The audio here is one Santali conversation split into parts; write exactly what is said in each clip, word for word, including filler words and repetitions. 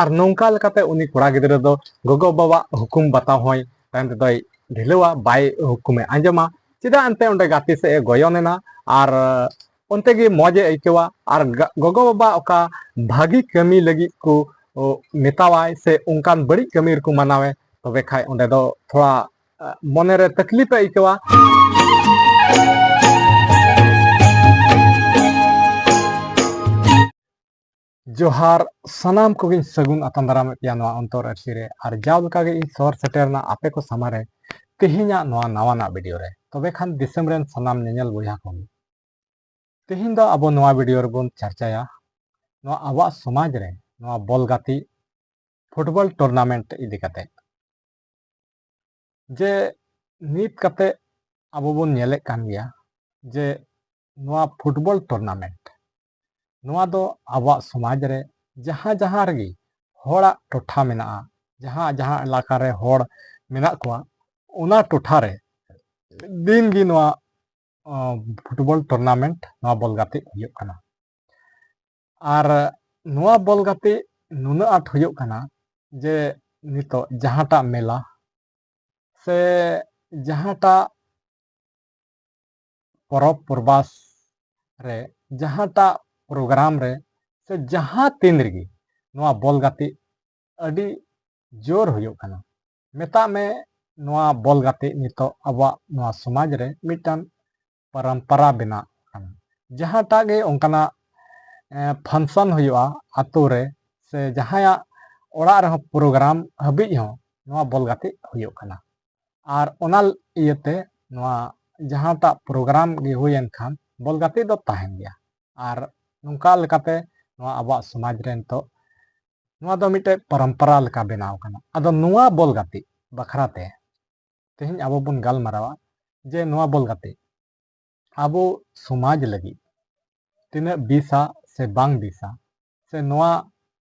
ᱟᱨ ᱱᱚᱝᱠᱟ ᱞᱮᱠᱟᱛᱮ ᱩᱱᱤ ᱠᱚᱲᱟ ᱜᱤᱫᱽᱨᱟᱹ ᱫᱚ ᱜᱚᱜᱚ ᱵᱟᱵᱟᱣᱟᱜ ᱦᱩᱠᱩᱢ ᱵᱟᱛᱟᱣ ᱦᱚᱸᱭ ᱛᱟᱭᱚᱢ ᱛᱮᱫᱚᱭ ᱰᱷᱤᱞᱟᱹᱣᱟ, ᱵᱟᱭ ᱦᱩᱠᱩᱢᱮ ᱟᱸᱡᱚᱢᱟ᱾ ᱪᱮᱫᱟᱜ ᱮᱱᱛᱮ ᱚᱸᱰᱮ ᱜᱟᱛᱮ ᱥᱮᱫ ᱮ ᱜᱚᱭᱚᱱ ᱮᱱᱟ, ᱟᱨ ᱚᱱᱛᱮ ᱜᱮ ᱢᱚᱡᱽ ᱮ ᱟᱹᱭᱠᱟᱹᱣᱟ᱾ ᱟᱨ ᱜᱟ-, ᱜᱚᱜᱚ ᱵᱟᱵᱟ ᱚᱠᱟ ᱵᱷᱟᱹᱜᱤ ᱠᱟᱹᱢᱤ ᱞᱟᱹᱜᱤᱫ ᱠᱚ, ᱚ, ᱢᱮᱛᱟᱣᱟᱭ ᱥᱮ ᱚᱱᱠᱟᱱ ᱵᱟᱹᱲᱤᱡ ᱠᱟᱹᱢᱤ ᱨᱮᱠᱚ ᱢᱟᱱᱟᱣᱮ, ᱛᱚᱵᱮ ᱠᱷᱟᱡ ᱚᱸᱰᱮ ᱫᱚ ᱛᱷᱚᱲᱟ, ᱟ, ᱢᱚᱱᱮᱨᱮ ᱛᱟᱠᱞᱤᱯ ᱮ ᱟᱹᱭᱠᱟᱹᱣᱟ᱾ ᱡᱚᱦᱟᱨ, ᱥᱟᱱᱟᱢ ᱠᱚᱜᱮᱧ ᱥᱟᱹᱜᱩᱱ ᱟᱛᱟᱝ ᱫᱟᱨᱟᱢᱮᱫ ᱯᱮᱭᱟ ᱱᱚᱣᱟ ᱚᱱᱛᱚᱨ ᱟᱹᱨᱥᱤ ᱨᱮ᱾ ᱟᱨ ᱡᱟᱣ ᱞᱮᱠᱟᱜᱮ ᱤᱧ ᱥᱚᱦᱚᱨ ᱥᱮᱴᱮᱨ ᱮᱱᱟ ᱟᱯᱮ ᱠᱚ ᱥᱟᱢᱟᱝ ᱨᱮ ᱛᱮᱦᱮᱧᱟᱜ ᱱᱚᱣᱟ ᱱᱟᱣᱟᱱᱟᱜ ᱵᱷᱤᱰᱤᱭᱳ ᱨᱮ᱾ ᱛᱚᱵᱮ ᱠᱷᱟᱱ ᱫᱤᱥᱚᱢ ᱨᱮᱱ ᱥᱟᱱᱟᱢ ᱧᱮᱧᱮᱞ ᱵᱚᱭᱦᱟ ᱠᱚ, ᱛᱮᱦᱮᱧ ᱫᱚ ᱟᱵᱚ ᱱᱚᱣᱟ ᱵᱷᱤᱰᱤᱭᱳ ᱨᱮᱵᱚᱱ ᱪᱟᱨᱪᱟᱭᱟ ᱱᱚᱣᱟ ᱟᱵᱚᱣᱟᱜ ᱥᱚᱢᱟᱡᱽ ᱨᱮ ᱱᱚᱣᱟ ᱵᱚᱞ ᱜᱟᱛᱮᱜ, ᱯᱷᱩᱴᱵᱚᱞ ᱴᱩᱨᱱᱟᱢᱮᱱᱴ ᱤᱫᱤ ᱠᱟᱛᱮ᱾ ᱡᱮ ᱱᱤᱛ ᱠᱟᱛᱮ ᱟᱵᱚ ᱵᱚᱱ ᱧᱮᱞᱮᱫ ᱠᱟᱱ ᱜᱮᱭᱟ ᱡᱮ ᱱᱚᱣᱟ ᱯᱷᱩᱴᱵᱚᱞ ᱴᱩᱨᱱᱟᱢᱮᱱᱴ, ᱱᱚᱣᱟ ᱫᱚ ᱟᱵᱚᱣᱟᱜ ᱥᱚᱢᱟᱡᱽ ᱨᱮ ᱡᱟᱦᱟᱸ ᱡᱟᱦᱟᱸ ᱨᱮᱜᱮ ᱦᱚᱲᱟᱜ ᱴᱚᱴᱷᱟ ᱢᱮᱱᱟᱜᱼᱟ, ᱡᱟᱦᱟᱸ ᱡᱟᱦᱟᱸ ᱮᱞᱟᱠᱟ ᱨᱮ ᱦᱚᱲ ᱢᱮᱱᱟᱜ ᱠᱚᱣᱟ, ᱚᱱᱟ ᱴᱚᱴᱷᱟ ᱨᱮ ᱫᱤᱱ ᱜᱮ ᱱᱚᱣᱟ, ᱟᱸ, ᱯᱷᱩᱴᱵᱚᱞ ᱴᱩᱨᱱᱟᱢᱮᱱᱴ ᱱᱚᱣᱟ ᱵᱚᱞ ᱜᱟᱛᱮᱜ ᱦᱩᱭᱩᱜ ᱠᱟᱱᱟ᱾ ᱟᱨ ᱱᱚᱣᱟ ᱵᱚᱞ ᱜᱟᱛᱮᱜ ᱱᱩᱱᱟᱹᱜ ᱟᱸᱴ ᱦᱩᱭᱩᱜ ᱠᱟᱱᱟ ᱡᱮ ᱱᱤᱛᱚᱜ ᱡᱟᱦᱟᱸᱴᱟᱜ ᱢᱮᱞᱟ ᱥᱮ ᱡᱟᱦᱟᱸᱴᱟᱜ ᱯᱚᱨᱚᱵᱽ ᱯᱚᱨᱵᱟᱥ ᱨᱮ, ᱡᱟᱦᱟᱸᱴᱟᱜ ᱯᱨᱳᱜᱨᱟᱢ ᱨᱮ, ᱥᱮ ᱡᱟᱦᱟᱸ ᱛᱤᱱ ᱨᱮᱜᱮ ᱱᱚᱣᱟ ᱵᱚᱞ ᱜᱟᱛᱮᱜ ᱟᱹᱰᱤ ᱡᱳᱨ ᱦᱩᱭᱩᱜ ᱠᱟᱱᱟ᱾ ᱢᱮᱛᱟᱜ ᱢᱮ, ᱱᱚᱣᱟ ᱵᱚᱞ ᱜᱟᱛᱮᱜ ᱱᱤᱛᱚᱜ ᱟᱵᱚᱣᱟᱜ ᱱᱚᱣᱟ ᱥᱚᱢᱟᱡᱽ ᱨᱮ ᱢᱤᱫᱴᱟᱝ ᱯᱚᱨᱚᱢᱯᱚᱨᱟ ᱵᱮᱱᱟᱜ ᱠᱟᱱᱟ᱾ ᱡᱟᱦᱟᱸᱴᱟᱜ ᱜᱮ ᱚᱱᱠᱟᱱᱟᱜ, ᱮ, ᱯᱷᱟᱱᱥᱚᱱ ᱦᱩᱭᱩᱜᱼᱟ ᱟᱛᱳ ᱨᱮ, ᱥᱮ ᱡᱟᱦᱟᱸᱭᱟᱜ ᱚᱲᱟᱜ ᱨᱮᱦᱚᱸ ᱯᱨᱳᱜᱨᱟᱢ ᱦᱟᱹᱵᱤᱡ ᱦᱚᱸ ᱱᱚᱣᱟ ᱵᱚᱞ ᱜᱟᱛᱮᱜ ᱦᱩᱭᱩᱜ ᱠᱟᱱᱟ᱾ ᱟᱨ ᱚᱱᱟ ᱤᱭᱟᱹᱛᱮ ᱱᱚᱣᱟ ᱡᱟᱦᱟᱸᱴᱟᱜ ᱯᱨᱳᱜᱨᱟᱢ ᱜᱮ ᱦᱩᱭᱮᱱ ᱠᱷᱟᱱ ᱵᱚᱞ ᱜᱟᱛᱮᱜ ᱫᱚ ᱛᱟᱦᱮᱱ ᱜᱮᱭᱟ᱾ ᱟᱨ ᱱᱚᱝᱠᱟ ᱞᱮᱠᱟᱛᱮ ᱱᱚᱣᱟ ᱟᱵᱚᱣᱟᱜ ᱥᱚᱢᱟᱡᱽ ᱨᱮ ᱱᱤᱛᱚᱜ ᱱᱚᱣᱟ ᱫᱚ ᱢᱤᱫᱴᱮᱡ ᱯᱚᱨᱚᱢᱯᱚᱨᱟ ᱞᱮᱠᱟ ᱵᱮᱱᱟᱣ ᱠᱟᱱᱟ᱾ ᱟᱫᱚ ᱱᱚᱣᱟ ᱵᱚᱞ ᱜᱟᱛᱮᱜ ᱵᱟᱠᱷᱨᱟ ᱛᱮ ᱛᱮᱦᱮᱧ ᱟᱵᱚ ᱵᱚᱱ ᱜᱟᱞᱢᱟᱨᱟᱣᱟ ᱡᱮ ᱱᱚᱣᱟ ᱵᱚᱞ ᱜᱟᱛᱮᱜ ᱟᱵᱚ ᱥᱚᱢᱟᱡᱽ ᱞᱟᱹᱜᱤᱫ ᱛᱤᱱᱟᱹᱜ ᱵᱮᱥᱟ ᱥᱮ ᱵᱟᱝ ᱵᱮᱥᱟ, ᱥᱮ ᱱᱚᱣᱟ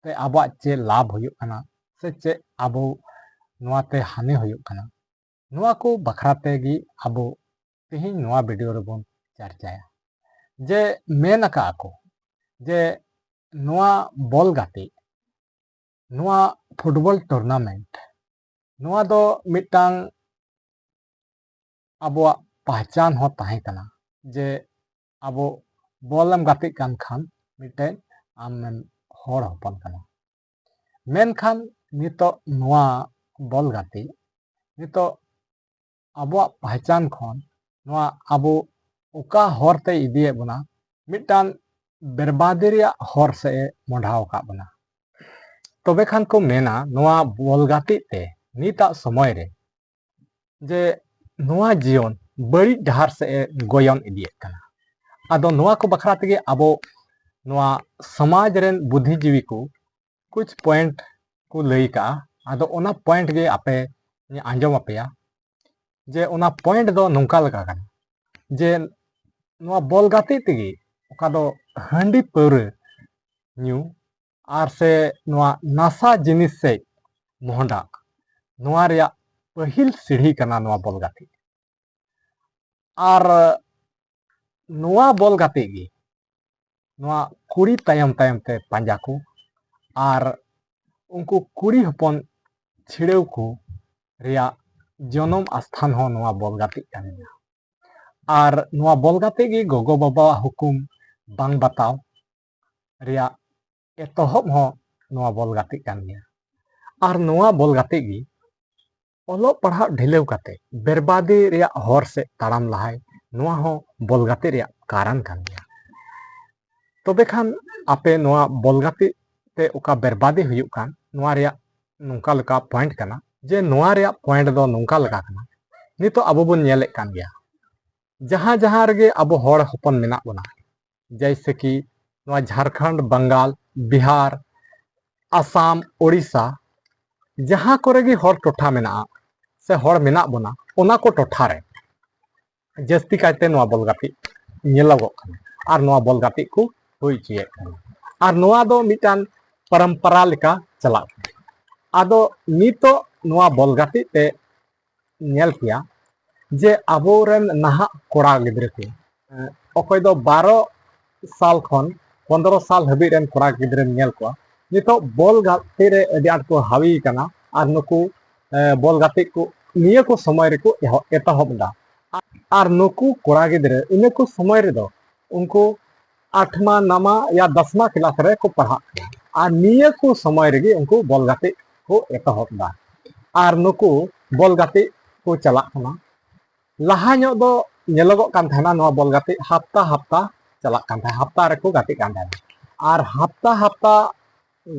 ᱛᱮ ᱟᱵᱚᱣᱟᱜ ᱪᱮᱫ ᱞᱟᱵᱷ ᱦᱩᱭᱩᱜ ᱠᱟᱱᱟ, ᱥᱮ ᱪᱮᱫ ᱟᱵᱚ ᱱᱚᱣᱟ ᱛᱮ ᱦᱟᱹᱱᱤ ᱦᱩᱭᱩᱜ ᱠᱟᱱᱟ, ᱱᱚᱣᱟ ᱠᱚ ᱵᱟᱠᱷᱨᱟ ᱛᱮᱜᱮ ᱟᱵᱚ ᱛᱮᱦᱮᱧ ᱱᱚᱣᱟ ᱵᱷᱤᱰᱤᱭᱳ ᱨᱮᱵᱚᱱ ᱪᱟᱨᱪᱟᱭᱟ᱾ ᱡᱮ ᱢᱮᱱ ᱟᱠᱟᱫ ᱟᱠᱚ ᱡᱮ ᱱᱚᱣᱟ ᱵᱚᱞ ᱜᱟᱛᱮᱜ ᱱᱚᱣᱟ ᱯᱷᱩᱴᱵᱚᱞ ᱴᱩᱨᱱᱟᱢᱮᱱᱴ, ᱱᱚᱣᱟ ᱫᱚ ᱢᱤᱫᱴᱟᱝ ᱟᱵᱚᱣᱟᱜ ᱯᱟᱦᱪᱟᱱ ᱦᱚᱸ ᱛᱟᱦᱮᱸ ᱠᱟᱱᱟ, ᱡᱮ ᱟᱵᱚ ᱵᱚᱞ ᱮᱢ ᱜᱟᱛᱮᱜ ᱠᱟᱱ ᱠᱷᱟᱱ ᱢᱤᱫᱴᱮᱱ ᱟᱢᱮᱢ ᱦᱚᱲ ᱦᱚᱯᱚᱱ ᱠᱟᱱᱟ᱾ ᱢᱮᱱᱠᱷᱟᱱ ᱱᱤᱛᱚᱜ ᱱᱚᱣᱟ ᱵᱚᱞ ᱜᱟᱛᱮᱜ ᱱᱤᱛᱚᱜ ᱟᱵᱚᱣᱟᱜ ᱯᱟᱦᱪᱟᱱ ᱠᱷᱚᱱ ᱱᱚᱣᱟ ᱟᱵᱚ ᱚᱠᱟ ᱦᱚᱨ ᱛᱮᱭ ᱤᱫᱤᱭᱮᱫ ᱵᱚᱱᱟ, ᱢᱤᱫᱴᱟᱝ ᱵᱮᱨᱵᱟᱫᱤ ᱨᱮᱭᱟᱜ ᱦᱚᱨ ᱥᱮᱫ ᱮ ᱢᱚᱦᱰᱟᱣ ᱟᱠᱟᱫ ᱵᱚᱱᱟ᱾ ᱛᱚᱵᱮ ᱠᱷᱟᱱ ᱠᱚ ᱢᱮᱱᱟ ᱱᱚᱣᱟ ᱵᱚᱞ ᱜᱟᱛᱮᱜ ᱛᱮ ᱱᱤᱛᱟᱜ ᱥᱚᱢᱚᱭ ᱨᱮ ᱡᱮ ᱱᱚᱣᱟ ᱡᱤᱭᱚᱱ ᱵᱟᱹᱲᱤᱡ ᱰᱟᱦᱟᱨ ᱥᱮᱫ ᱮ ᱜᱚᱭᱚᱱ ᱤᱫᱤᱭᱮᱫ ᱠᱟᱱᱟ᱾ ᱟᱫᱚ ᱱᱚᱣᱟ ᱠᱚ ᱵᱟᱠᱷᱨᱟ ᱛᱮᱜᱮ ᱟᱵᱚ ᱱᱚᱣᱟ ᱥᱚᱢᱟᱡᱽ ᱨᱮᱱ ᱵᱩᱫᱽᱫᱷᱤᱡᱤᱵᱤ ᱠᱚ ᱠᱩᱪ ᱯᱚᱭᱮᱱᱴ ᱠᱚ ᱞᱟᱹᱭ ᱠᱟᱜᱼᱟ᱾ ᱟᱫᱚ ᱚᱱᱟ ᱯᱚᱭᱮᱱᱴ ᱜᱮ ᱟᱯᱮ ᱟᱸᱡᱚᱢ ᱟᱯᱮᱭᱟ ᱡᱮ ᱚᱱᱟ ᱯᱚᱭᱮᱱᱴ ᱫᱚ ᱱᱚᱝᱠᱟ ᱞᱮᱠᱟ ᱠᱟᱱᱟ ᱡᱮ ᱱᱚᱣᱟ ᱵᱚᱞ ᱜᱟᱛᱮᱜ ᱛᱮᱜᱮ ᱚᱠᱟ ᱫᱚ ᱦᱟᱺᱰᱤ ᱯᱟᱹᱣᱨᱟᱹ ᱧᱩ ᱟᱨ ᱥᱮ ᱱᱚᱣᱟ ᱱᱟᱥᱟ ᱡᱤᱱᱤᱥ ᱥᱮᱫ ᱢᱚᱦᱰᱟ, ᱱᱚᱣᱟ ᱨᱮᱭᱟᱜ ᱯᱟᱹᱦᱤᱞ ᱥᱤᱲᱦᱤ ᱠᱟᱱᱟ ᱱᱚᱣᱟ ᱵᱚᱞ ᱜᱟᱛᱮᱜ᱾ ᱟᱨ ᱱᱚᱣᱟ ᱵᱚᱞ ᱜᱟᱛᱮᱜ ᱜᱮ ᱱᱚᱣᱟ ᱠᱩᱲᱤ ᱛᱟᱭᱚᱢ ᱛᱟᱭᱚᱢ ᱛᱮ ᱯᱟᱸᱡᱟ ᱠᱚ ᱟᱨ ᱩᱱᱠᱩ ᱠᱩᱲᱤ ᱦᱚᱯᱚᱱ ᱪᱷᱤᱲᱟᱹᱣ ᱠᱚ ᱨᱮᱭᱟᱜ ᱡᱚᱱᱚᱢ ᱟᱥᱛᱷᱟᱱ ᱦᱚᱸ ᱱᱚᱣᱟ ᱵᱚᱞ ᱜᱟᱛᱮᱜ ᱠᱟᱱ ᱜᱮᱭᱟ᱾ ᱟᱨ ᱱᱚᱣᱟ ᱵᱚᱞ ᱜᱟᱛᱮᱜ ᱜᱮ ᱜᱚᱜᱚ ᱵᱟᱵᱟᱣᱟᱜ ᱦᱩᱠᱩᱢ ᱵᱟᱝ ᱵᱟᱛᱟᱣ ᱨᱮᱭᱟᱜ ᱮᱛᱚᱦᱚᱵ ᱦᱚᱸ ᱱᱚᱣᱟ ᱵᱚᱞ ᱜᱟᱛᱮᱜ ᱠᱟᱱ ᱜᱮᱭᱟ᱾ ᱟᱨ ᱱᱚᱣᱟ ᱵᱚᱞ ᱜᱟᱛᱮᱜ ᱜᱮ ᱚᱞᱚᱜ ᱯᱟᱲᱦᱟᱜ ᱰᱷᱤᱞᱟᱹᱣ ᱠᱟᱛᱮ ᱵᱮᱨᱵᱟᱫᱤ ᱨᱮᱭᱟᱜ ᱦᱚᱨ ᱥᱮᱫ ᱛᱟᱲᱟᱢ ᱞᱟᱦᱟᱭ, ᱱᱚᱣᱟ ᱦᱚᱸ ᱵᱚᱞ ᱜᱟᱛᱮᱜ ᱨᱮᱭᱟᱜ ᱠᱟᱨᱚᱱ ᱠᱟᱱ ᱜᱮᱭᱟ᱾ ᱛᱚᱵᱮ ᱠᱷᱟᱱ ᱟᱯᱮ ᱱᱚᱣᱟ ᱵᱚᱞ ᱜᱟᱛᱮᱜ ᱛᱮ ᱚᱠᱟ ᱵᱮᱨᱵᱟᱫᱤ ᱦᱩᱭᱩᱜ ᱠᱟᱱ, ᱱᱚᱣᱟ ᱨᱮᱭᱟᱜ ᱱᱚᱝᱠᱟ ᱞᱮᱠᱟ ᱯᱚᱭᱮᱱᱴ ᱠᱟᱱᱟ ᱡᱮ ᱱᱚᱣᱟ ᱨᱮᱭᱟᱜ ᱯᱚᱭᱮᱱᱴ ᱫᱚ ᱱᱚᱝᱠᱟ ᱞᱮᱠᱟ ᱠᱟᱱᱟ᱾ ᱱᱤᱛᱚᱜ ᱟᱵᱚ ᱵᱚᱱ ᱧᱮᱞᱮᱫ ᱠᱟᱱ ᱜᱮᱭᱟ, ᱡᱟᱦᱟᱸ ᱡᱟᱦᱟᱸ ᱨᱮᱜᱮ ᱟᱵᱚ ᱦᱚᱲ ᱦᱚᱯᱚᱱ ᱢᱮᱱᱟᱜ ᱵᱚᱱᱟ, ᱡᱮᱭᱥᱮ ᱠᱤ ᱱᱚᱣᱟ ᱡᱷᱟᱲᱠᱷᱚᱸᱰ, ᱵᱟᱝᱜᱟᱞ, ᱵᱤᱦᱟᱨ, ᱟᱥᱟᱢ, ᱳᱰᱤᱥᱟ, ᱡᱟᱦᱟᱸ ᱠᱚᱨᱮ ᱜᱮ ᱦᱚᱲ ᱴᱚᱴᱷᱟ ᱢᱮᱱᱟᱜᱼᱟ ᱥᱮ ᱦᱚᱲ ᱢᱮᱱᱟᱜ ᱵᱚᱱᱟ, ᱚᱱᱟ ᱠᱚ ᱴᱚᱴᱷᱟ ᱨᱮ ᱡᱟᱹᱥᱛᱤ ᱠᱟᱭᱛᱮ ᱱᱚᱣᱟ ᱵᱚᱞ ᱜᱟᱛᱮᱜ ᱧᱮᱞᱚᱜᱚᱜ ᱠᱟᱱᱟ᱾ ᱟᱨ ᱱᱚᱣᱟ ᱵᱚᱞ ᱜᱟᱛᱮᱜ ᱠᱚ ᱦᱩᱭ ᱦᱚᱪᱚᱭᱮᱫ ᱠᱟᱱᱟ᱾ ᱟᱨ ᱱᱚᱣᱟ ᱫᱚ ᱢᱤᱫᱴᱟᱝ ᱯᱚᱨᱚᱢᱯᱚᱨᱟ ᱞᱮᱠᱟ ᱪᱟᱞᱟᱜ ᱠᱟᱱᱟ᱾ ᱟᱫᱚ ᱱᱤᱛᱚᱜ ᱱᱚᱣᱟ ᱵᱚᱞ ᱜᱟᱛᱮᱜ ᱛᱮ ᱧᱮᱞ ᱠᱮᱭᱟ ᱡᱮ ᱟᱵᱚᱨᱮᱱ ᱱᱟᱦᱟᱜ ᱠᱚᱲᱟ ᱜᱤᱫᱽᱨᱟᱹ ᱠᱚ, ᱮᱸ, ᱚᱠᱚᱭ ᱫᱚ ᱵᱟᱨᱚ ᱥᱟᱞ ᱠᱷᱚᱱ ᱯᱚᱱᱫᱽᱨᱚ ᱥᱟᱞ ᱦᱟᱹᱵᱤᱡ ᱨᱮᱱ ᱠᱚᱲᱟ ᱜᱤᱫᱽᱨᱟᱹᱢ ᱧᱮᱞ ᱠᱚᱣᱟ, ᱱᱤᱛᱚᱜ ᱵᱚᱞ ᱜᱟᱛᱮ ᱨᱮ ᱟᱹᱰᱤ ᱟᱸᱴ ᱠᱚ ᱦᱟᱹᱣᱤ ᱠᱟᱱᱟ ᱟᱨ ᱱᱩᱠᱩ ᱵᱚᱞ ᱜᱟᱛᱮ ᱠᱚ ᱱᱤᱭᱟᱹ ᱠᱚ ᱥᱚᱢᱚᱭ ᱨᱮᱠᱚ ᱮᱛᱚᱦᱚᱵ ᱮᱫᱟ᱾ ᱟᱨ ᱱᱩᱠᱩ ᱠᱚᱲᱟ ᱜᱤᱫᱽᱨᱟᱹ ᱤᱱᱟᱹ ᱠᱚ ᱥᱚᱢᱚᱭ ᱨᱮᱫᱚ ᱩᱱᱠᱩ ᱟᱴᱷᱢᱟ ᱱᱟᱢᱟ ᱭᱟ ᱫᱚᱥᱢᱟ ᱠᱞᱟᱥ ᱨᱮ ᱠᱚ ᱯᱟᱲᱦᱟᱜ ᱠᱟᱱᱟ᱾ ᱟᱨ ᱱᱤᱭᱟᱹ ᱠᱚ ᱥᱚᱢᱚᱭ ᱨᱮᱜᱮ ᱩᱱᱠᱩ ᱵᱚᱞ ᱜᱟᱛᱮ ᱠᱚ ᱮᱛᱚᱦᱚᱵ ᱮᱫᱟ᱾ ᱟᱨ ᱱᱩᱠᱩ ᱵᱚᱞ ᱜᱟᱛᱮ ᱠᱚ ᱪᱟᱞᱟᱜ ᱠᱟᱱᱟ᱾ ᱞᱟᱦᱟ ᱧᱚᱜ ᱫᱚ ᱧᱮᱞᱚᱜᱚᱜ ᱠᱟᱱ ᱛᱟᱦᱮᱱᱟ ᱱᱚᱣᱟ ᱵᱚᱞ ᱜᱟᱛᱮ ᱦᱟᱯᱛᱟ ᱦᱟᱯᱛᱟ ᱪᱟᱞᱟᱜ ᱠᱟᱱ ᱛᱟᱦᱮᱸᱱᱟ, ᱦᱟᱯᱛᱟ ᱨᱮᱠᱚ ᱜᱟᱛᱮᱜ ᱠᱟᱱ ᱛᱟᱦᱮᱱᱟ᱾ ᱟᱨ ᱦᱟᱯᱛᱟ ᱦᱟᱯᱛᱟ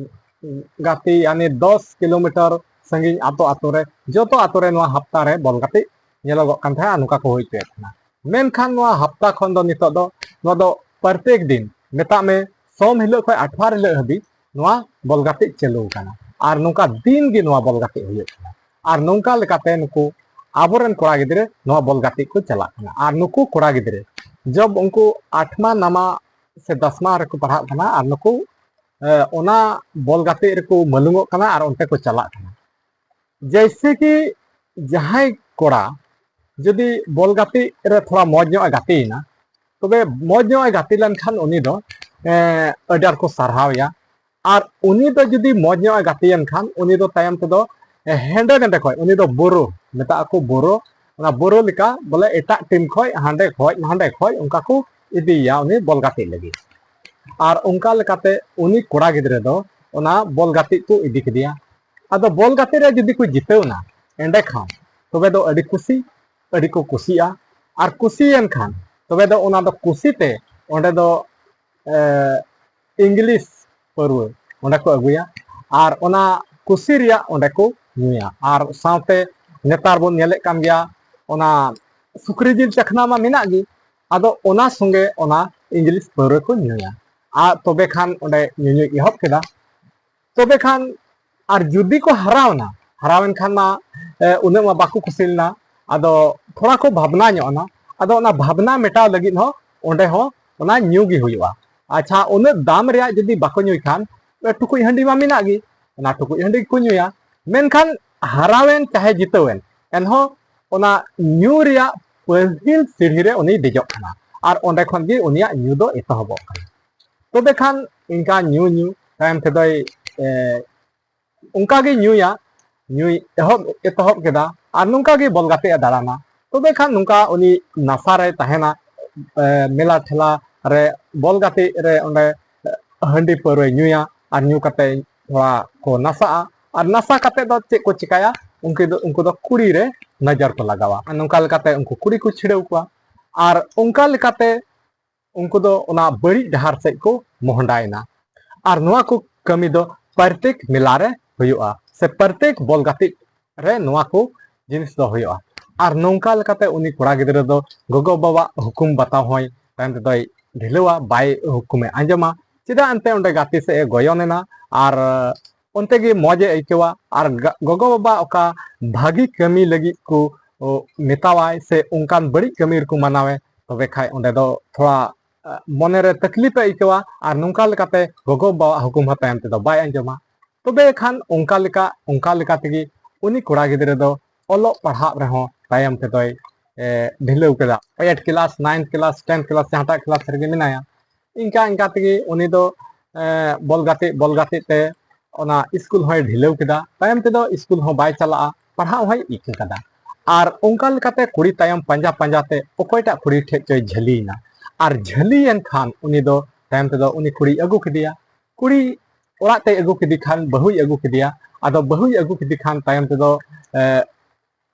ᱜᱟᱛᱮ, ᱭᱟᱱᱤ ᱫᱚᱥ ᱠᱤᱞᱳᱢᱤᱴᱟᱨ ᱥᱟᱺᱜᱤᱧ ᱟᱛᱳ ᱟᱛᱳ ᱨᱮ, ᱡᱚᱛᱚ ᱟᱛᱳ ᱨᱮ ᱱᱚᱣᱟ ᱦᱟᱯᱛᱟ ᱨᱮ ᱵᱚᱞ ᱜᱟᱛᱮ ᱧᱮᱞᱚᱜᱚᱜ ᱠᱟᱱ ᱛᱟᱦᱮᱸᱱᱟ, ᱱᱚᱝᱠᱟ ᱠᱚ ᱦᱩᱭ ᱦᱚᱪᱚᱭᱮᱫ ᱛᱟᱦᱮᱸᱱᱟ᱾ ᱢᱮᱱᱠᱷᱟᱱ ᱱᱚᱣᱟ ᱦᱟᱯᱛᱟ ᱠᱷᱚᱱ ᱫᱚ ᱱᱤᱛᱚᱜ ᱫᱚ ᱱᱚᱣᱟ ᱫᱚ ᱯᱨᱚᱛᱮᱠ ᱫᱤᱱ, ᱢᱮᱛᱟᱜ ᱢᱮ ᱥᱳᱢ ᱦᱤᱞᱳᱜ ᱠᱷᱚᱱ ᱟᱴᱷᱣᱟᱨ ᱦᱤᱞᱳᱜ ᱦᱟᱹᱵᱤᱡ ᱱᱚᱣᱟ ᱵᱚᱞ ᱜᱟᱛᱮ ᱪᱟᱹᱞᱩ ᱟᱠᱟᱱᱟ᱾ ᱟᱨ ᱱᱚᱝᱠᱟ ᱫᱤᱱ ᱜᱮ ᱱᱚᱣᱟ ᱵᱚᱞ ᱜᱟᱛᱮ ᱦᱩᱭᱩᱜ ᱠᱟᱱᱟ᱾ ᱟᱨ ᱱᱚᱝᱠᱟ ᱞᱮᱠᱟᱛᱮ ᱱᱩᱠᱩ ᱟᱵᱚᱨᱮᱱ ᱠᱚᱲᱟ ᱜᱤᱫᱽᱨᱟᱹ ᱱᱚᱣᱟ ᱵᱚᱞ ᱜᱟᱛᱮ ᱠᱚ ᱪᱟᱞᱟᱜ ᱠᱟᱱᱟ᱾ ᱟᱨ ᱱᱩᱠᱩ ᱠᱚᱲᱟ ᱜᱤᱫᱽᱨᱟᱹ ᱡᱚᱵ ᱩᱱᱠᱩ ᱟᱴᱷᱢᱟ ᱱᱟᱢᱟ ᱥᱮ ᱫᱚᱥᱢᱟ ᱨᱮᱠᱚ ᱯᱟᱲᱦᱟᱜ ᱠᱟᱱᱟ, ᱟᱨ ᱱᱩᱠᱩ ᱮ, ᱚᱱᱟ ᱵᱚᱞ ᱜᱟᱛᱮ ᱨᱮᱠᱚ ᱢᱟᱹᱞᱩᱝᱚᱜ ᱠᱟᱱᱟ ᱟᱨ ᱚᱱᱛᱮ ᱠᱚ ᱪᱟᱞᱟᱜ ᱠᱟᱱᱟ᱾ ᱡᱮᱭᱥᱮ ᱠᱤ ᱡᱟᱦᱟᱸᱭ ᱠᱚᱲᱟ ᱡᱩᱫᱤ ᱵᱚᱞ ᱜᱟᱛᱮ ᱨᱮ ᱛᱷᱚᱲᱟ ᱢᱚᱡᱽ ᱧᱚᱜ ᱮ ᱜᱟᱛᱮᱭᱮᱱᱟ, ᱛᱚᱵᱮ ᱢᱚᱡᱽ ᱧᱚᱜ ᱮ ᱜᱟᱛᱮ ᱞᱮᱱᱠᱷᱟᱱ ᱩᱱᱤ ᱫᱚ ᱮ, ᱟᱹᱰᱤ ᱟᱸᱴ ᱠᱚ ᱥᱟᱨᱦᱟᱣ ᱮᱭᱟ᱾ ᱟᱨ ᱩᱱᱤ ᱫᱚ ᱡᱩᱫᱤ ᱢᱚᱡᱽ ᱧᱚᱜ ᱮ ᱜᱟᱛᱮᱭᱮᱱ ᱠᱷᱟᱱ ᱩᱱᱤ ᱫᱚ ᱛᱟᱭᱚᱢ ᱛᱮᱫᱚ ᱮ, ᱦᱮᱸᱰᱮ ᱱᱷᱟᱰᱮ ᱠᱷᱚᱡ ᱩᱱᱤ ᱫᱚ ᱵᱳᱨᱳ, ᱢᱮᱛᱟᱜ ᱟᱠᱚ ᱵᱳᱨᱳ, ᱚᱱᱟ ᱵᱳᱨᱳ ᱞᱮᱠᱟ ᱵᱚᱞᱮ ᱮᱴᱟᱜ ᱴᱤᱢ ᱠᱷᱚᱡ ᱦᱟᱸᱰᱮ ᱠᱷᱚᱡ ᱱᱟᱸᱰᱮ ᱠᱷᱚᱡ ᱚᱱᱠᱟ ᱠᱚ ᱤᱫᱤᱭᱮᱭᱟ ᱩᱱᱤ ᱵᱚᱞ ᱜᱟᱛᱮᱜ ᱞᱟᱹᱜᱤᱫ᱾ ᱟᱨ ᱚᱱᱠᱟ ᱞᱮᱠᱟᱛᱮ ᱩᱱᱤ ᱠᱚᱲᱟ ᱜᱤᱫᱽᱨᱟᱹ ᱫᱚ ᱚᱱᱟ ᱵᱚᱞ ᱜᱟᱛᱮᱜ ᱠᱚ ᱤᱫᱤ ᱠᱮᱫᱮᱭᱟ᱾ ᱟᱫᱚ ᱵᱚᱞ ᱜᱟᱛᱮᱜ ᱨᱮ ᱡᱩᱫᱤ ᱠᱚ ᱡᱤᱛᱟᱹᱣ ᱮᱱᱟ, ᱮᱸᱰᱮᱠᱷᱟᱱ ᱛᱚᱵᱮ ᱫᱚ ᱟᱹᱰᱤ ᱠᱩᱥᱤ, ᱟᱹᱰᱤ ᱠᱚ ᱠᱩᱥᱤᱜᱼᱟ᱾ ᱟᱨ ᱠᱩᱥᱤᱭᱮᱱ ᱠᱷᱟᱱ ᱛᱚᱵᱮ ᱫᱚ ᱚᱱᱟ ᱫᱚ ᱠᱩᱥᱤᱛᱮ ᱚᱸᱰᱮ ᱫᱚ ᱮ, ᱤᱝᱞᱤᱥ ᱯᱟᱹᱨᱣᱟᱹ ᱚᱸᱰᱮ ᱠᱚ ᱟᱹᱜᱩᱭᱟ ᱟᱨ ᱚᱱᱟ ᱠᱩᱥᱤ ᱨᱮᱭᱟᱜ ᱚᱸᱰᱮ ᱠᱚ ᱧᱩᱭᱟ᱾ ᱟᱨ ᱥᱟᱶᱛᱮ ᱱᱮᱛᱟᱨ ᱵᱚᱱ ᱧᱮᱞᱮᱫ ᱠᱟᱱ ᱜᱮᱭᱟ, ᱚᱱᱟ ᱥᱩᱠᱨᱤ ᱡᱤᱞ ᱪᱟᱠᱷᱱᱟ ᱢᱟ ᱢᱮᱱᱟᱜ ᱜᱮ, ᱟᱫᱚ ᱚᱱᱟ ᱥᱚᱸᱜᱮ ᱚᱱᱟ ᱤᱝᱞᱤᱥ ᱯᱟᱹᱣᱨᱟᱹ ᱠᱚ ᱧᱩᱭᱟ᱾ ᱟᱨ ᱛᱚᱵᱮ ᱠᱷᱟᱱ ᱚᱸᱰᱮ ᱧᱩᱧᱩᱭ ᱮᱦᱚᱵ ᱠᱮᱫᱟ᱾ ᱛᱚᱵᱮ ᱠᱷᱟᱱ ᱟᱨ ᱡᱩᱫᱤ ᱠᱚ ᱦᱟᱨᱟᱣᱱᱟ, ᱦᱟᱨᱟᱣᱮᱱ ᱠᱷᱟᱱ ᱢᱟ ᱮ, ᱩᱱᱟᱹᱜ ᱢᱟ ᱵᱟᱠᱚ ᱠᱩᱥᱤ ᱞᱮᱱᱟ, ᱟᱫᱚ ᱛᱷᱚᱲᱟ ᱠᱚ ᱵᱷᱟᱵᱽᱱᱟ ᱧᱚᱜ ᱮᱱᱟ᱾ ᱟᱫᱚ ᱚᱱᱟ ᱵᱷᱟᱵᱽᱱᱟ ᱢᱮᱴᱟᱣ ᱞᱟᱹᱜᱤᱫ ᱦᱚᱸ ᱚᱸᱰᱮ ᱦᱚᱸ ᱚᱱᱟ ᱧᱩ ᱜᱮ ᱦᱩᱭᱩᱜᱼᱟ᱾ ᱟᱪᱪᱷᱟ, ᱩᱱᱟᱹᱜ ᱫᱟᱢ ᱨᱮᱭᱟᱜ ᱡᱩᱫᱤ ᱵᱟᱠᱚ ᱧᱩᱭ ᱠᱷᱟᱱ ᱴᱩᱠᱩᱡ ᱦᱟᱺᱰᱤ ᱢᱟ ᱢᱮᱱᱟᱜ ᱜᱮ, ᱚᱱᱟ ᱴᱩᱠᱩᱡ ᱦᱟᱺᱰᱤ ᱜᱮᱠᱚ ᱧᱩᱭᱟ᱾ ᱢᱮᱱᱠᱷᱟᱱ ᱦᱟᱨᱟᱣᱮᱱ ᱪᱟᱦᱮ ᱡᱤᱛᱟᱹᱣᱮᱱ, ᱮᱱᱦᱚᱸ ᱚᱱᱟ ᱧᱩ ᱨᱮᱭᱟᱜ ᱯᱟᱹᱦᱤᱞ ᱥᱤᱲᱦᱤ ᱨᱮ ᱩᱱᱤᱭ ᱫᱮᱡᱚᱜ ᱠᱟᱱᱟ ᱟᱨ ᱚᱸᱰᱮ ᱠᱷᱚᱱ ᱜᱮ ᱩᱱᱤᱭᱟᱜ ᱧᱩ ᱫᱚ ᱮᱛᱚᱦᱚᱵᱚᱜ ᱠᱟᱱᱟ᱾ ᱛᱚᱵᱮ ᱠᱷᱟᱱ ᱤᱱᱠᱟ ᱧᱩ ᱧᱩ ᱛᱟᱭᱚᱢ ᱛᱮᱫᱚᱭ ᱮ, ᱚᱱᱠᱟ ᱜᱮ ᱧᱩᱭᱟ, ᱧᱩᱭ ᱮᱦᱚᱵ ᱮᱛᱚᱦᱚᱵ ᱠᱮᱫᱟ᱾ ᱟᱨ ᱱᱚᱝᱠᱟ ᱜᱮ ᱵᱚᱞ ᱜᱟᱛᱮᱜ ᱮ ᱫᱟᱬᱟᱱᱟ᱾ ᱛᱚᱵᱮ ᱠᱷᱟᱱ ᱱᱚᱝᱠᱟ ᱩᱱᱤ ᱱᱟᱥᱟ ᱨᱮᱭ ᱛᱟᱦᱮᱱᱟ, ᱮ, ᱢᱮᱞᱟ ᱴᱷᱮᱞᱟ ᱨᱮ ᱵᱚᱞ ᱜᱟᱛᱮᱜ ᱨᱮ ᱚᱸᱰᱮ ᱦᱟᱺᱰᱤ ᱯᱟᱹᱣᱨᱟᱹᱭ ᱧᱩᱭᱟ᱾ ᱟᱨ ᱧᱩ ᱠᱟᱛᱮ ᱛᱷᱚᱲᱟ ᱠᱚ ᱱᱟᱥᱟᱜᱼᱟ᱾ ᱟᱨ ᱱᱟᱥᱟ ᱠᱟᱛᱮ ᱫᱚ ᱪᱮᱫ ᱠᱚ ᱪᱤᱠᱟᱹᱭᱟ? ᱩᱱᱠᱩ ᱫᱚ, ᱩᱱᱠᱩ ᱫᱚ ᱠᱩᱲᱤ ᱨᱮ ᱱᱚᱡᱚᱨ ᱠᱚ ᱞᱟᱜᱟᱣᱟ᱾ ᱟᱨ ᱱᱚᱝᱠᱟ ᱞᱮᱠᱟᱛᱮ ᱩᱱᱠᱩ ᱠᱩᱲᱤ ᱠᱚ ᱪᱷᱤᱲᱟᱹᱣ ᱠᱚᱣᱟ᱾ ᱟᱨ ᱚᱱᱠᱟ ᱞᱮᱠᱟᱛᱮ ᱩᱱᱠᱩ ᱫᱚ ᱚᱱᱟ ᱵᱟᱹᱲᱤᱡ ᱰᱟᱦᱟᱨ ᱥᱮᱫ ᱠᱚ ᱢᱚᱦᱰᱟᱭᱮᱱᱟ᱾ ᱟᱨ ᱱᱚᱣᱟ ᱠᱚ ᱠᱟᱹᱢᱤ ᱫᱚ ᱯᱨᱚᱛᱮᱠ ᱢᱮᱞᱟ ᱨᱮ ᱦᱩᱭᱩᱜᱼᱟ, ᱥᱮ ᱯᱨᱚᱛᱮᱠ ᱵᱚᱞ ᱜᱟᱛᱮᱜ ᱨᱮ ᱱᱚᱣᱟ ᱠᱚ ᱡᱤᱱᱤᱥ ᱫᱚ ᱦᱩᱭᱩᱜᱼᱟ᱾ ᱟᱨ ᱱᱚᱝᱠᱟ ᱞᱮᱠᱟᱛᱮ ᱩᱱᱤ ᱠᱚᱲᱟ ᱜᱤᱫᱽᱨᱟᱹ ᱫᱚ ᱜᱚᱜᱚ ᱵᱟᱵᱟᱣᱟᱜ ᱦᱩᱠᱩᱢ ᱵᱟᱛᱟᱣ ᱦᱚᱸᱭ ᱛᱟᱭᱚᱢ ᱛᱮᱫᱚᱭ ᱰᱷᱤᱞᱟᱹᱣᱟ, ᱵᱟᱭ ᱦᱩᱠᱩᱢᱮ ᱟᱸᱡᱚᱢᱟ᱾ ᱪᱮᱫᱟᱜ ᱮᱱᱛᱮ ᱚᱸᱰᱮ ᱜᱟᱛᱮ ᱥᱮᱫ ᱮ ᱜᱚᱭᱚᱱ ᱮᱱᱟ, ᱟᱨ ᱚᱱᱛᱮ ᱜᱮ ᱢᱚᱡᱽ ᱮ ᱟᱹᱭᱠᱟᱹᱣᱟ᱾ ᱟᱨ ᱜᱟ-, ᱜᱚᱜᱚ ᱵᱟᱵᱟ ᱚᱠᱟ ᱵᱷᱟᱹᱜᱤ ᱠᱟᱹᱢᱤ ᱞᱟᱹᱜᱤᱫ ᱠᱚ, ᱚ, ᱢᱮᱛᱟᱣᱟᱭ ᱥᱮ ᱚᱱᱠᱟᱱ ᱵᱟᱹᱲᱤᱡ ᱠᱟᱹᱢᱤ ᱨᱮᱠᱚ ᱢᱟᱱᱟᱣᱮ, ᱛᱚᱵᱮ ᱠᱷᱟᱡ ᱚᱸᱰᱮ ᱫᱚ ᱛᱷᱚᱲᱟ, ᱟ, ᱢᱚᱱᱮᱨᱮ ᱛᱟᱠᱞᱤᱯ ᱮ ᱟᱹᱭᱠᱟᱹᱣᱟ᱾ ᱟᱨ ᱱᱚᱝᱠᱟ ᱞᱮᱠᱟᱛᱮ ᱜᱚᱜᱚ ᱵᱟᱵᱟᱣᱟᱜ ᱦᱩᱠᱩᱢ ᱦᱚᱸ ᱛᱟᱭᱚᱢ ᱛᱮᱫᱚ ᱵᱟᱭ ᱟᱸᱡᱚᱢᱟ᱾ ᱛᱚᱵᱮ ᱠᱷᱟᱱ ᱚᱱᱠᱟ ᱞᱮᱠᱟ, ᱚᱱᱠᱟ ᱞᱮᱠᱟ ᱛᱮᱜᱮ ᱩᱱᱤ ᱠᱚᱲᱟ ᱜᱤᱫᱽᱨᱟᱹ ᱫᱚ ᱚᱞᱚᱜ ᱯᱟᱲᱦᱟᱜ ᱨᱮᱦᱚᱸ ᱛᱟᱭᱚᱢ ᱛᱮᱫᱚᱭ, ᱮ, ᱰᱷᱤᱞᱟᱹᱣ ᱠᱮᱫᱟ᱾ Eight class, ninth class, tenth class, ᱡᱟᱦᱟᱸᱴᱟᱜ class ᱨᱮᱜᱮ ᱢᱮᱱᱟᱭᱟ, ᱤᱱᱠᱟ ᱤᱱᱠᱟ ᱛᱮᱜᱮ ᱩᱱᱤ ᱫᱚ, ᱮ, ᱵᱚᱞ ᱜᱟᱛᱮᱜ, ᱵᱚᱞ ᱜᱟᱛᱮᱜ ᱛᱮ ᱚᱱᱟ ᱥᱠᱩᱞ ᱦᱚᱸᱭ ᱰᱷᱤᱞᱟᱹᱣ ᱠᱮᱫᱟ᱾ ᱛᱟᱭᱚᱢ ᱛᱮᱫᱚ ᱥᱠᱩᱞ ᱦᱚᱸ ᱵᱟᱭ ᱪᱟᱞᱟᱜᱼᱟ, ᱯᱟᱲᱦᱟᱜ ᱦᱚᱸᱭ ᱤᱠᱟᱹ ᱠᱟᱫᱟ᱾ ᱟᱨ ᱚᱱᱠᱟ ᱞᱮᱠᱟᱛᱮ ᱠᱩᱲᱤ ᱛᱟᱭᱚᱢ ᱯᱟᱸᱡᱟ ᱯᱟᱸᱡᱟ ᱛᱮ ᱚᱠᱚᱭᱴᱟᱜ ᱠᱩᱲᱤ ᱴᱷᱮᱡ ᱪᱚᱭ ᱡᱷᱟᱹᱞᱤᱭᱮᱱᱟ᱾ ᱟᱨ ᱡᱷᱟᱹᱞᱤᱭᱮᱱ ᱠᱷᱟᱱ ᱩᱱᱤ ᱫᱚ ᱛᱟᱭᱚᱢ ᱛᱮᱫᱚ ᱩᱱᱤ ᱠᱩᱲᱤᱭ ᱟᱹᱜᱩ ᱠᱮᱫᱮᱭᱟ᱾ ᱠᱩᱲᱤ ᱚᱲᱟᱜ ᱛᱮᱭ ᱟᱹᱜᱩ ᱠᱮᱫᱮ ᱠᱷᱟᱱ, ᱵᱟᱹᱦᱩᱭ ᱟᱹᱜᱩ ᱠᱮᱫᱮᱭᱟ᱾ ᱟᱫᱚ ᱵᱟᱹᱦᱩᱭ ᱟᱹᱜᱩ ᱠᱮᱫᱮ ᱠᱷᱟᱱ ᱛᱟᱭᱚᱢ ᱛᱮᱫᱚ, ᱮ,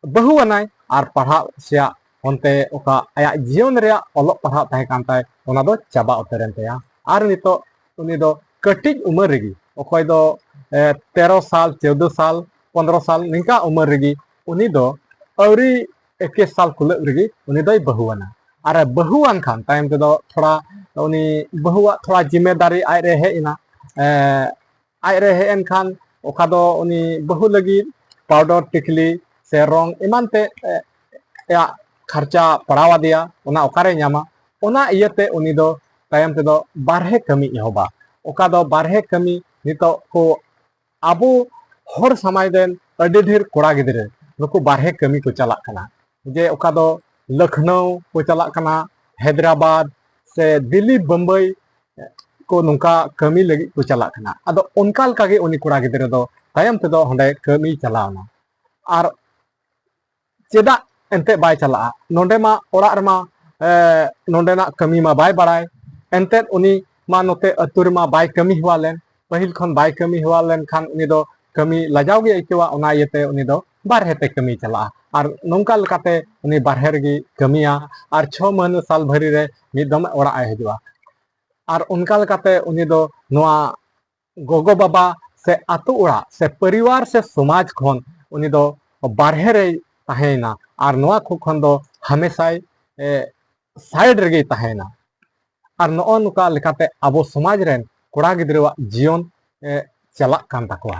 ᱵᱟᱹᱦᱩ ᱟᱱᱟᱭ ᱟᱨ ᱯᱟᱲᱦᱟᱜ ᱥᱮᱭᱟᱜ ᱚᱱᱛᱮ ᱚᱠᱟ ᱟᱭᱟᱜ ᱡᱤᱭᱚᱱ ᱨᱮᱭᱟᱜ ᱚᱞᱚᱜ ᱯᱟᱲᱦᱟᱜ ᱛᱟᱦᱮᱸ ᱠᱟᱱ ᱛᱟᱭ, ᱚᱱᱟ ᱫᱚ ᱪᱟᱵᱟ ᱩᱛᱟᱹᱨᱮᱱ ᱛᱟᱭᱟ᱾ ᱟᱨ ᱱᱤᱛᱚᱜ ᱩᱱᱤ ᱫᱚ ᱠᱟᱹᱴᱤᱡ ᱩᱢᱮᱨ ᱨᱮᱜᱮ, ᱚᱠᱚᱭ ᱫᱚ, ᱮ, ᱛᱮᱨᱚ ᱥᱟᱞ, ᱪᱳᱫᱽᱫᱳ ᱥᱟᱞ, ᱯᱚᱱᱫᱽᱨᱚ ᱥᱟᱞ, ᱱᱤᱝᱠᱟ ᱩᱢᱮᱨ ᱨᱮᱜᱮ ᱩᱱᱤ ᱫᱚ ᱟᱹᱣᱨᱤ ᱮᱠᱩᱥ ᱥᱟᱞ ᱠᱩᱞᱟᱹᱜ ᱨᱮᱜᱮ ᱩᱱᱤ ᱫᱚᱭ ᱵᱟᱹᱦᱩᱣᱟᱱᱟ᱾ ᱟᱨ ᱮ ᱵᱟᱹᱦᱩᱣᱟᱱ ᱠᱷᱟᱱ ᱛᱟᱭᱚᱢ ᱛᱮᱫᱚ ᱛᱷᱚᱲᱟ ᱩᱱᱤ ᱵᱟᱹᱦᱩᱣᱟᱜ ᱛᱷᱚᱲᱟ ᱡᱤᱢᱮᱫᱟᱨᱤ ᱟᱡ ᱨᱮ ᱦᱮᱡ ᱮᱱᱟ᱾ ᱮ, ᱟᱡ ᱨᱮ ᱦᱮᱡ ᱮᱱ ᱠᱷᱟᱱ ᱚᱠᱟ ᱫᱚ ᱩᱱᱤ ᱵᱟᱹᱦᱩ ᱞᱟᱹᱜᱤᱫ ᱯᱟᱣᱰᱟᱨ, ᱴᱤᱠᱞᱤ ᱥᱮ ᱨᱚᱝ ᱮᱢᱟᱱ ᱛᱮ, ᱮ, ᱮᱭᱟᱜ ᱠᱷᱟᱨᱪᱟ ᱯᱟᱲᱟᱣ ᱟᱫᱮᱭᱟ, ᱚᱱᱟ ᱚᱠᱟᱨᱮ ᱧᱟᱢᱟ? ᱚᱱᱟ ᱤᱭᱟᱹᱛᱮ ᱩᱱᱤ ᱫᱚ ᱛᱟᱭᱚᱢ ᱛᱮᱫᱚ ᱵᱟᱨᱦᱮ ᱠᱟᱹᱢᱤ ᱮᱦᱚᱵᱟ᱾ ᱚᱠᱟ ᱫᱚ ᱵᱟᱨᱦᱮ ᱠᱟᱹᱢᱤ ᱱᱤᱛᱚᱜ ᱠᱚ ᱟᱵᱚ ᱦᱚᱲ ᱥᱚᱢᱟᱡᱽ ᱨᱮᱱ ᱟᱹᱰᱤ ᱰᱷᱮᱨ ᱠᱚᱲᱟ ᱜᱤᱫᱽᱨᱟᱹ ᱱᱩᱠᱩ ᱵᱟᱨᱦᱮ ᱠᱟᱹᱢᱤ ᱠᱚ ᱪᱟᱞᱟᱜ ᱠᱟᱱᱟ᱾ ᱡᱮ ᱚᱠᱟ ᱫᱚ ᱞᱚᱠᱷᱱᱳ ᱠᱚ ᱪᱟᱞᱟᱜ ᱠᱟᱱᱟ, ᱦᱟᱭᱫᱨᱟᱵᱟᱫᱽ ᱥᱮ ᱫᱤᱞᱞᱤ, ᱵᱳᱢᱵᱟᱭ ᱠᱚ ᱱᱚᱝᱠᱟ ᱠᱟᱹᱢᱤ ᱞᱟᱹᱜᱤᱫ ᱠᱚ ᱪᱟᱞᱟᱜ ᱠᱟᱱᱟ᱾ ᱟᱫᱚ ᱚᱱᱠᱟ ᱞᱮᱠᱟᱜᱮ ᱩᱱᱤ ᱠᱚᱲᱟ ᱜᱤᱫᱽᱨᱟᱹ ᱫᱚ ᱛᱟᱭᱚᱢ ᱛᱮᱫᱚ ᱚᱸᱰᱮ ᱠᱟᱹᱢᱤᱭ ᱪᱟᱞᱟᱣ ᱮᱱᱟ᱾ ᱟᱨ ᱪᱮᱫᱟᱜ ᱮᱱᱛᱮᱫ ᱵᱟᱭ ᱪᱟᱞᱟᱜᱼᱟ? ᱱᱚᱸᱰᱮ ᱢᱟ ᱚᱲᱟᱜ ᱨᱮᱢᱟ, ᱮ, ᱱᱚᱸᱰᱮᱱᱟᱜ ᱠᱟᱹᱢᱤ ᱢᱟ ᱵᱟᱭ ᱵᱟᱲᱟᱭ᱾ ᱮᱱᱛᱮᱫ ᱩᱱᱤ ᱢᱟ ᱱᱚᱛᱮ ᱟᱹᱛᱩ ᱨᱮᱢᱟ ᱵᱟᱭ ᱠᱟᱹᱢᱤ ᱦᱮᱣᱟ ᱞᱮᱱ᱾ ᱯᱟᱹᱦᱤᱞ ᱠᱷᱚᱱ ᱵᱟᱭ ᱠᱟᱹᱢᱤ ᱦᱮᱣᱟ ᱞᱮᱱᱠᱷᱟᱱ ᱩᱱᱤ ᱫᱚ ᱠᱟᱹᱢᱤ ᱞᱟᱡᱟᱣ ᱜᱮ ᱟᱹᱭᱠᱟᱹᱣᱟ, ᱚᱱᱟ ᱤᱭᱟᱹᱛᱮ ᱩᱱᱤ ᱫᱚ ᱵᱟᱨᱦᱮ ᱛᱮ ᱠᱟᱹᱢᱤᱭ ᱪᱟᱞᱟᱜᱼᱟ᱾ ᱟᱨ ᱱᱚᱝᱠᱟ ᱞᱮᱠᱟᱛᱮ ᱩᱱᱤ ᱵᱟᱨᱦᱮ ᱨᱮᱜᱮ ᱠᱟᱹᱢᱤᱭᱟ ᱟᱨ ᱪᱷᱚ ᱢᱟᱹᱦᱱᱟᱹ ᱥᱟᱞ ᱵᱷᱟᱹᱨᱤ ᱨᱮ ᱢᱤᱫ ᱫᱚᱢ ᱚᱲᱟᱜ ᱮ ᱦᱤᱡᱩᱜᱼᱟ᱾ ᱟᱨ ᱚᱱᱠᱟ ᱞᱮᱠᱟᱛᱮ ᱩᱱᱤ ᱫᱚ ᱱᱚᱣᱟ ᱜᱚᱜᱚ ᱵᱟᱵᱟ ᱥᱮ ᱟᱛᱳ ᱚᱲᱟᱜ ᱥᱮ ᱯᱚᱨᱤᱵᱟᱨ ᱥᱮ ᱥᱚᱢᱟᱡᱽ ᱠᱷᱚᱱ ᱩᱱᱤ ᱫᱚ ᱵᱟᱨᱦᱮ ᱨᱮᱭ ᱛᱟᱦᱮᱸᱭᱮᱱᱟ ᱟᱨ ᱱᱚᱣᱟ ᱠᱚ ᱠᱷᱚᱱ ᱫᱚ ᱦᱟᱢᱮᱥᱟᱭ, ᱮ, ᱥᱟᱭᱤᱰ ᱨᱮᱜᱮᱭ ᱛᱟᱦᱮᱸᱭᱮᱱᱟ᱾ ᱟᱨ ᱱᱚᱜᱼᱚ ᱱᱚᱝᱠᱟ ᱞᱮᱠᱟᱛᱮ ᱟᱵᱚ ᱥᱚᱢᱟᱡᱽ ᱨᱮᱱ ᱠᱚᱲᱟ ᱜᱤᱫᱽᱨᱟᱹᱣᱟᱜ ᱡᱤᱭᱚᱱ, ᱮ, ᱪᱟᱞᱟᱜ ᱠᱟᱱ ᱛᱟᱠᱚᱣᱟ᱾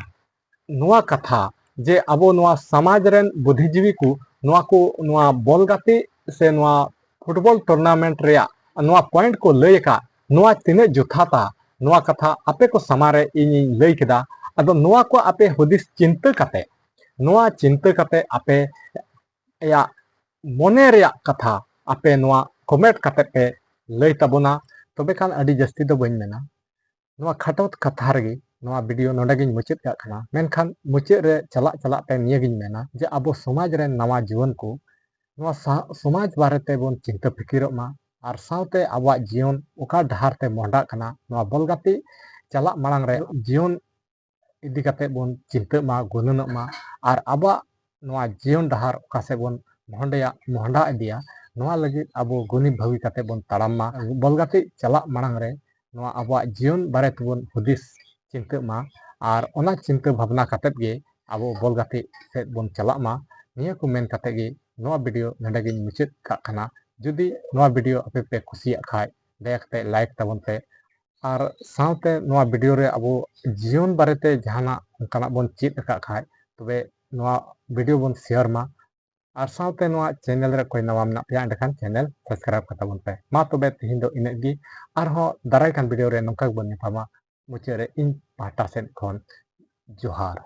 ᱱᱚᱣᱟ ᱠᱟᱛᱷᱟ ᱡᱮ ᱟᱵᱚ ᱱᱚᱣᱟ ᱥᱚᱢᱟᱡᱽ ᱨᱮᱱ ᱵᱩᱫᱽᱫᱷᱤᱡᱤᱵᱤ ᱠᱚ ᱱᱚᱣᱟ ᱠᱚ, ᱱᱚᱣᱟ ᱵᱚᱞ ᱜᱟᱛᱮ ᱥᱮ ᱱᱚᱣᱟ ᱯᱷᱩᱴᱵᱚᱞ ᱴᱩᱨᱱᱟᱢᱮᱱᱴ ᱨᱮᱭᱟᱜ ᱱᱚᱣᱟ ᱯᱚᱭᱮᱱᱴ ᱠᱚ ᱞᱟᱹᱭ ᱟᱠᱟᱫ, ᱱᱚᱣᱟ ᱛᱤᱱᱟᱹᱜ ᱡᱚᱛᱷᱟᱛᱟ, ᱱᱚᱣᱟ ᱠᱟᱛᱷᱟ ᱟᱯᱮ ᱠᱚ ᱥᱟᱢᱟᱝ ᱨᱮ ᱤᱧᱤᱧ ᱞᱟᱹᱭ ᱠᱮᱫᱟ᱾ ᱟᱫᱚ ᱱᱚᱣᱟ ᱠᱚ ᱟᱯᱮ ᱦᱩᱫᱤᱥ ᱪᱤᱱᱛᱟᱹ ᱠᱟᱛᱮ, ᱱᱚᱣᱟ ᱪᱤᱱᱛᱟᱹ ᱠᱟᱛᱮ ᱟᱯᱮᱭᱟᱜ ᱢᱚᱱᱮ ᱨᱮᱭᱟᱜ ᱠᱟᱛᱷᱟ ᱟᱯᱮ ᱱᱚᱣᱟ ᱠᱚᱢᱮᱱᱴ ᱠᱟᱛᱮ ᱯᱮ ᱞᱟᱹᱭ ᱛᱟᱵᱚᱱᱟ᱾ ᱛᱚᱵᱮ ᱠᱷᱟᱱ ᱟᱹᱰᱤ ᱡᱟᱹᱥᱛᱤ ᱫᱚ ᱵᱟᱹᱧ ᱢᱮᱱᱟ᱾ ᱱᱚᱣᱟ ᱠᱷᱟᱴᱚ ᱠᱟᱛᱷᱟ ᱨᱮᱜᱮ ᱱᱚᱣᱟ ᱵᱷᱤᱰᱤᱭᱳ ᱱᱚᱰᱮ ᱜᱤᱧ ᱢᱩᱪᱟᱹᱫ ᱠᱟᱜ ᱠᱟᱱᱟ᱾ ᱢᱮᱱᱠᱷᱟᱱ ᱢᱩᱪᱟᱹᱫ ᱨᱮ ᱪᱟᱞᱟᱜ ᱪᱟᱞᱟᱜ ᱛᱮ ᱱᱤᱭᱟᱹ ᱜᱤᱧ ᱢᱮᱱᱟ ᱡᱮ ᱟᱵᱚ ᱥᱚᱢᱟᱡᱽ ᱨᱮᱱ ᱱᱟᱣᱟ ᱡᱩᱣᱟᱹᱱ ᱠᱚ ᱱᱚᱣᱟ ᱥᱟ-, ᱥᱚᱢᱟᱡᱽ ᱵᱟᱨᱮ ᱛᱮᱵᱚᱱ ᱪᱤᱱᱛᱟᱹ ᱯᱷᱤᱠᱤᱨᱚᱜ ᱢᱟ ᱟᱨ ᱥᱟᱶᱛᱮ ᱟᱵᱚᱣᱟᱜ ᱡᱤᱭᱚᱱ ᱚᱠᱟ ᱰᱟᱦᱟᱨ ᱛᱮ ᱢᱚᱦᱰᱟᱜ ᱠᱟᱱᱟ, ᱱᱚᱣᱟ ᱵᱚᱞ ᱜᱟᱛᱮ ᱪᱟᱞᱟᱜ ᱢᱟᱲᱟᱝ ᱨᱮ ᱡᱤᱭᱚᱱ ᱤᱫᱤ ᱠᱟᱛᱮ ᱵᱚᱱ ᱪᱤᱱᱛᱟᱹᱜ ᱢᱟ, ᱜᱩᱱᱟᱹᱱᱚᱜ ᱢᱟ ᱟᱨ ᱟᱵᱚᱣᱟᱜ ᱱᱚᱣᱟ ᱡᱤᱭᱚᱱ ᱰᱟᱦᱟᱨ ᱚᱠᱟ ᱥᱮᱫ ᱵᱚᱱ ᱢᱚᱦᱰᱟᱭᱟ, ᱢᱚᱦᱰᱟ ᱤᱫᱤᱭᱟ, ᱱᱚᱣᱟ ᱞᱟᱹᱜᱤᱫ ᱟᱵᱚ ᱜᱩᱱᱤ ᱵᱷᱟᱹᱜᱤ ᱠᱟᱛᱮ ᱵᱚᱱ ᱛᱟᱲᱟᱢ ᱢᱟ᱾ ᱵᱚᱞ ᱜᱟᱛᱮ ᱪᱟᱞᱟᱜ ᱢᱟᱲᱟᱝ ᱨᱮ ᱱᱚᱣᱟ ᱟᱵᱚᱣᱟᱜ ᱡᱤᱭᱚᱱ ᱵᱟᱨᱮ ᱛᱮᱵᱚᱱ ᱦᱩᱫᱤᱥ ᱪᱤᱱᱛᱟᱹᱜ ᱢᱟ ᱟᱨ ᱚᱱᱟ ᱪᱤᱱᱛᱟᱹ ᱵᱷᱟᱵᱽᱱᱟ ᱠᱟᱛᱮ ᱜᱮ ᱟᱵᱚ ᱵᱚᱞ ᱜᱟᱛᱮ ᱥᱮᱫ ᱵᱚᱱ ᱪᱟᱞᱟᱜ ᱢᱟ᱾ ᱱᱤᱭᱟᱹ ᱠᱚ ᱢᱮᱱ ᱠᱟᱛᱮ ᱜᱮ ᱱᱚᱣᱟ ᱵᱷᱤᱰᱤᱭᱳ ᱱᱚᱰᱮ ᱜᱤᱧ ᱢᱩᱪᱟᱹᱫ ᱠᱟᱜ ᱠᱟᱱᱟ᱾ ᱡᱩᱫᱤ ᱱᱚᱣᱟ ᱵᱷᱤᱰᱤᱭᱳ ᱟᱯᱮ ᱯᱮ ᱠᱩᱥᱤᱭᱟᱜ ᱠᱷᱟᱡ ᱫᱟᱭᱟ ᱠᱟᱛᱮ ᱞᱟᱭᱤᱠ ᱛᱟᱵᱚᱱ ᱯᱮ᱾ ᱟᱨ ᱥᱟᱶᱛᱮ ᱱᱚᱣᱟ ᱵᱷᱤᱰᱤᱭᱳ ᱨᱮ ᱟᱵᱚ ᱡᱤᱭᱚᱱ ᱵᱟᱨᱮᱛᱮ ᱡᱟᱦᱟᱱᱟᱜ ᱚᱱᱠᱟᱱᱟᱜ ᱵᱚᱱ ᱪᱮᱫ ᱟᱠᱟᱫ ᱠᱷᱟᱡ ᱛᱚᱵᱮ ᱱᱚᱣᱟ ᱵᱷᱤᱰᱤᱭᱳ ᱵᱚᱱ ᱥᱮᱭᱟᱨ ᱢᱟ᱾ ᱟᱨ ᱥᱟᱶᱛᱮ ᱱᱚᱣᱟ ᱪᱮᱱᱮᱞ ᱨᱮ ᱚᱠᱚᱭ ᱱᱟᱣᱟ ᱢᱮᱱᱟᱜ ᱯᱮᱭᱟ ᱮᱸᱰᱮᱠᱷᱟᱱ ᱪᱮᱱᱮᱞ ᱥᱟᱵᱥᱠᱨᱟᱭᱤᱵ ᱠᱟᱛᱟ ᱵᱚᱱ ᱯᱮ᱾ ᱢᱟ ᱛᱚᱵᱮ ᱛᱮᱦᱮᱧ ᱫᱚ ᱤᱱᱟᱹᱜ ᱜᱮ, ᱟᱨᱦᱚᱸ ᱫᱟᱨᱟᱭ ᱠᱟᱱ ᱵᱷᱤᱰᱤᱭᱳ ᱨᱮ ᱱᱚᱝᱠᱟ ᱜᱮᱵᱚᱱ ᱧᱟᱯᱟᱢᱟ᱾ ᱢᱩᱪᱟᱹᱫ ᱨᱮ ᱤᱧ ᱯᱟᱦᱴᱟ ᱥᱮᱫ ᱠᱷᱚᱱ ᱡᱚᱦᱟᱨ᱾